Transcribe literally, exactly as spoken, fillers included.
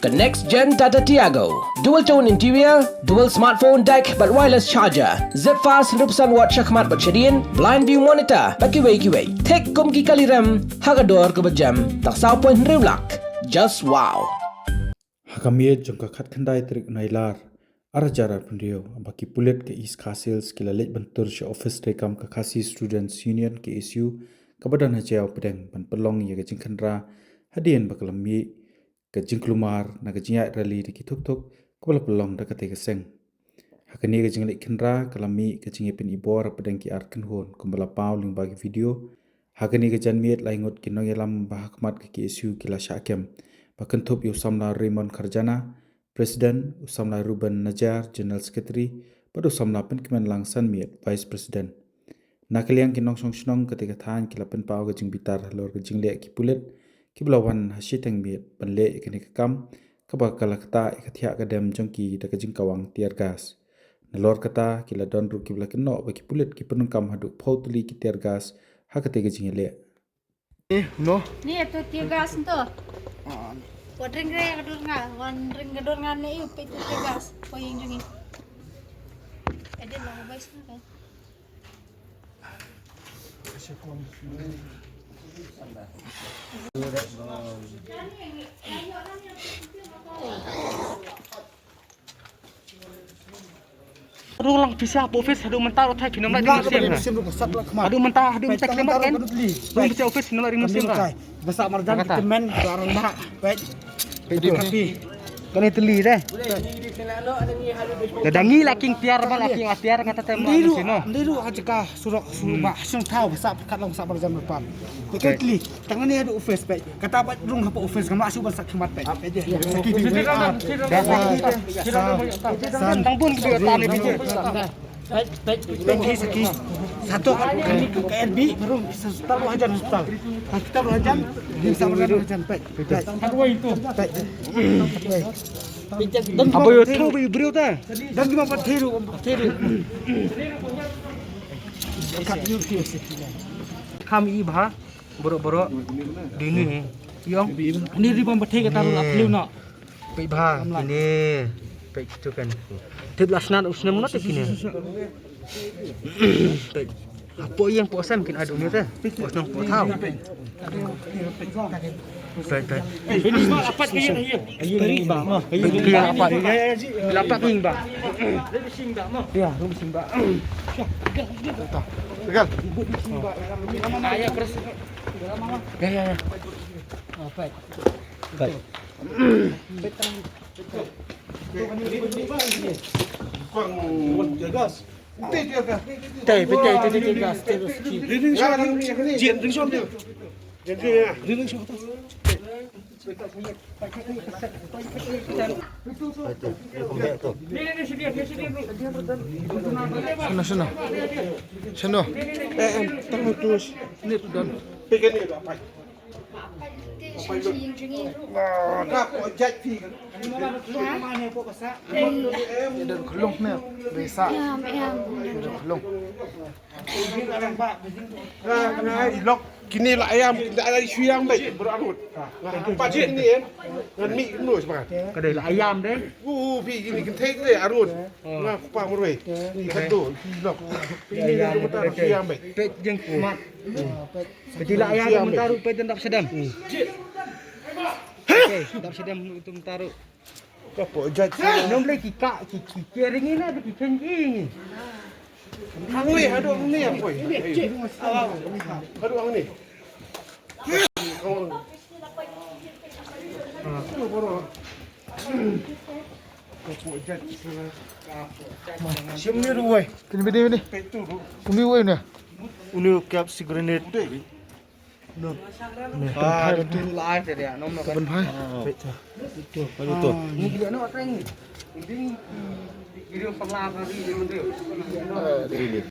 Ka next gen Tata Tiago. Dual tone interior, dual smartphone deck bad wireless charger. Zip fast hynriew percent watt shakhmat bad shadien, blind view monitor bad kiwei kiwei. Thik kum ki kali rem ha ka dor kaba jem, tang saw point hynriew lak. Just wow. Ha ka miet jong ka khatkhyndai tarik u Nailar arhajar arphew hynriew, ba ki pulit ka East Khasi Hills ki la leit ban tur sha office treikam ka Khasi Students Union, K S U, kaba don ha Jaiaw Pdeng ban pynlong ïa ka jingkhynra hadien ba ka la mih ka jingkulmar na ka jingïaid rally da ki thukthuk kaba la pynlong da katei ka seng. Ha kane ka jingleit khynra ka la mih ka jingïapyni bor hapdeng ki ar kynhun kumba la paw lyngba ki video. Ha kane ka janmiet lai ngut ki nongïalam ba ha khmat ka K S U ki la shah kem ba kynthup ïa u samla Raymond Kharjana, President, u samla Ruben Najar, General Secretary, bad u samla Pynkmenlang Sanmiet, Vice President. Na ka liang ki nongshong shnong katei ka thaiñ ki la pynpaw ka jingbitar halor ka jingleh ki pulit kiba la wan ha shiteng miet ban leh ïa kane ka kam, kaba ka la ktah ïa ka thiah ka dem jong ki da ka jingkawang tear gas. Nalor kata ki la don ruh kiba la kynnoh ba ki pulit ki pyndonkam haduh phew tylli ki tear gas ha katei ka jingïaleh. Eh, no. Ni tu tear gas tu. Wat ring re ka dur nga, wan ring ka dur nga ne iu pe tu tear gas. Ko ïing jong i. Edit lah boys na kan. Rung lang pisa hapoh office haduh mynta ruh thai phi nym lah ding sim ha. Haduh mynta, haduh mynta khlem kan. Rung pisa office phi nym lah ding sim ha. Basa marjan kita men barang dah. Baik. Baik. Kane tylli de. Da dangi la king tiar ba la king atiar kata tem. Ndiru, ndiru ha jaka surok surok ba sung thau basa kat lang basa marjan depan. Kane tylli. Tang ni haduh office pek. Kata ba rung hapoh office ngam lah shu ban sak khmat pek. Saki. Tang bun ki ta ni pek. Pek, pek, pek, saki. Satu kali ke R B baru sekitar dua hajar hospital. Hospital dua hajar, di sana dua hajar pek. Pek. Pek. Apa yo tu bi brio ta? Dan cuma empat hero, empat hero. Kat you. Kami ibha. Borok-borok. Dini. Yong. Ni ri bam bathai kata ru lap liu no. Pei bha kine. Pei kitu kan. Tip la snan usnem no tip kine. Pei. Apo yang po sem kin adu ni te. Po sem po thau. Pei, pei. Pei ni ba apat ni ya. Pei ni ba. Pei ni ba apat. Lapak ni ba. Ya, rum simba. Tegal. Ya, ya, ya. Betai, betai, betai, betai, gas. Shano, shano? Shano? Eh, eh, tang tu. Ni tu dan. Don khulung ne, besa. Don khulung. Ilok kini la ayam, kini la ayam suyang bai, bro arut. Pajit ni em, ngan mi kini semangat. Kadai la ayam deh. Uh, pi kini kini tek deh arut. Nga kupa murwei. Ni kado, ilok. Ini ni kado mata suyang bai. Pek jeng kumat. Peti la ayam mentara pek dendap sedam. Okey, dap sedam tu mentara. Ka po jat. Nom le ki ka ki ki kering ni na ki ken ki ni. Ang ni hadu ang ni apa? Hadu ang ni. Ka po jat. Sim ni ruwai. Kini bini bini. Petu ru. Kumi wai na. Uni cap si grenade. Ah, tu lai te dia, nom no kan. Pynphai. Itu, itu. Ni dia no training. Ini video pernah kali dia.